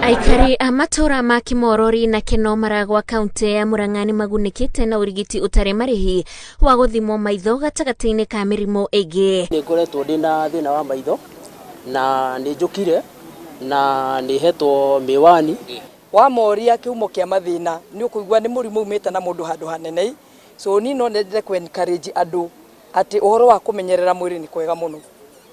Aikari a matũra ma Kimorori na Keno Maragwa kaunti ya Murang'a nĩ magunĩkĩte na ũrigiti ũtarĩ marĩhi wa gũthimwo maitho gatagatĩ-inĩ ka mĩrimũ ĩngĩ. Nĩ ngoretwo ndĩna thĩna wa maitho na nĩ njũkire na nĩ hetwo mĩwani. Wamoria kĩhumo kĩa mathĩna nĩ ũkũigua nĩ mũrimũ umĩte na mũndũ handũ hanene. So niĩ no nyende kũ encourage andũ atĩ ũhoro wa kũmenyerera mwĩrĩ nĩ kwega mũno,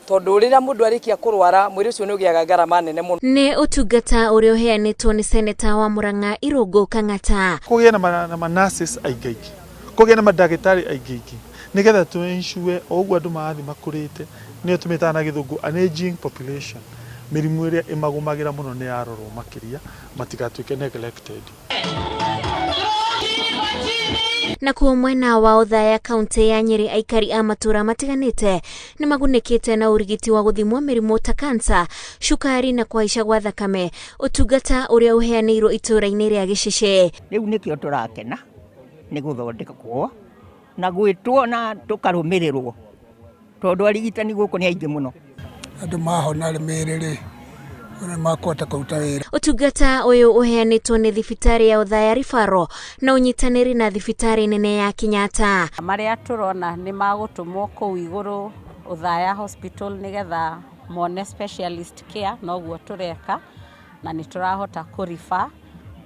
tondũ rĩrĩa mũndũ arĩkia kũrwara mwĩrĩ ũcio nĩ ũgĩaga ngarama nene mũno. Nĩ ũtungata ũrĩa ũheanĩtwo nĩ seneta wa Murang'a Irũngũ Kang'ata. Kũgĩe na ma nurses aingĩ aingĩ, kũgĩe na mandagĩtarĩ aingĩ aingĩ, nĩgetha tũ ensure o ũguo andũ marathiĩ makũrĩte, nĩyo tũmĩtaga na gĩthũngũ an aging population, mĩrimũ ĩrĩa ĩmagũmagĩra mũno nĩ yarorwo makĩria matigatuĩke neglected. Nakuo mwena wa Othaya kaunti ya Nyeri aikari a matũra matiganĩte nĩ magunĩkĩte na ũrigiti wa gũthimwo mĩrimũ ta kansa, cukari na kũhaica gwa thakame, ũtungata ũrĩa ũheanĩirwo itũra-inĩ rĩa Gĩcĩcĩ. Rĩu nĩkĩo tũrakena nĩ gũthondekwo na gwĩtwo na tũkarũmĩrĩrwo tondũ arigitani gũkũ nĩ aingĩ mũno. Andũ mahona mĩĩrĩ rĩ, nĩ makũhota kũruta wĩra. Ũtungata ũyũ ũheanĩtwo nĩ thibitarĩ ya Othaya Referral na ũnyitanĩri na thibitarĩ nene ya Kenyatta. Marĩa tũrona nĩ magũtũmwo kũu igũrũ Othaya Hospital nĩgetha mone specialist care, noguo tũreka na nĩ tũrahota kũ-refer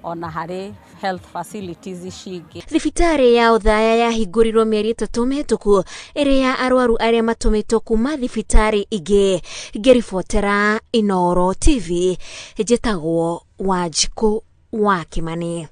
ona harĩ health facilities ici ingĩ. Thibitarĩ ya Othaya yahingũrirwo mĩeri 3 mĩhĩtũku ĩrĩ ya arwaru arĩa matũmĩtwo kuma thibitarĩ ingĩ. Ngĩribotera Inooro TV, njĩtagwo Wanjikũ wa Kĩmani.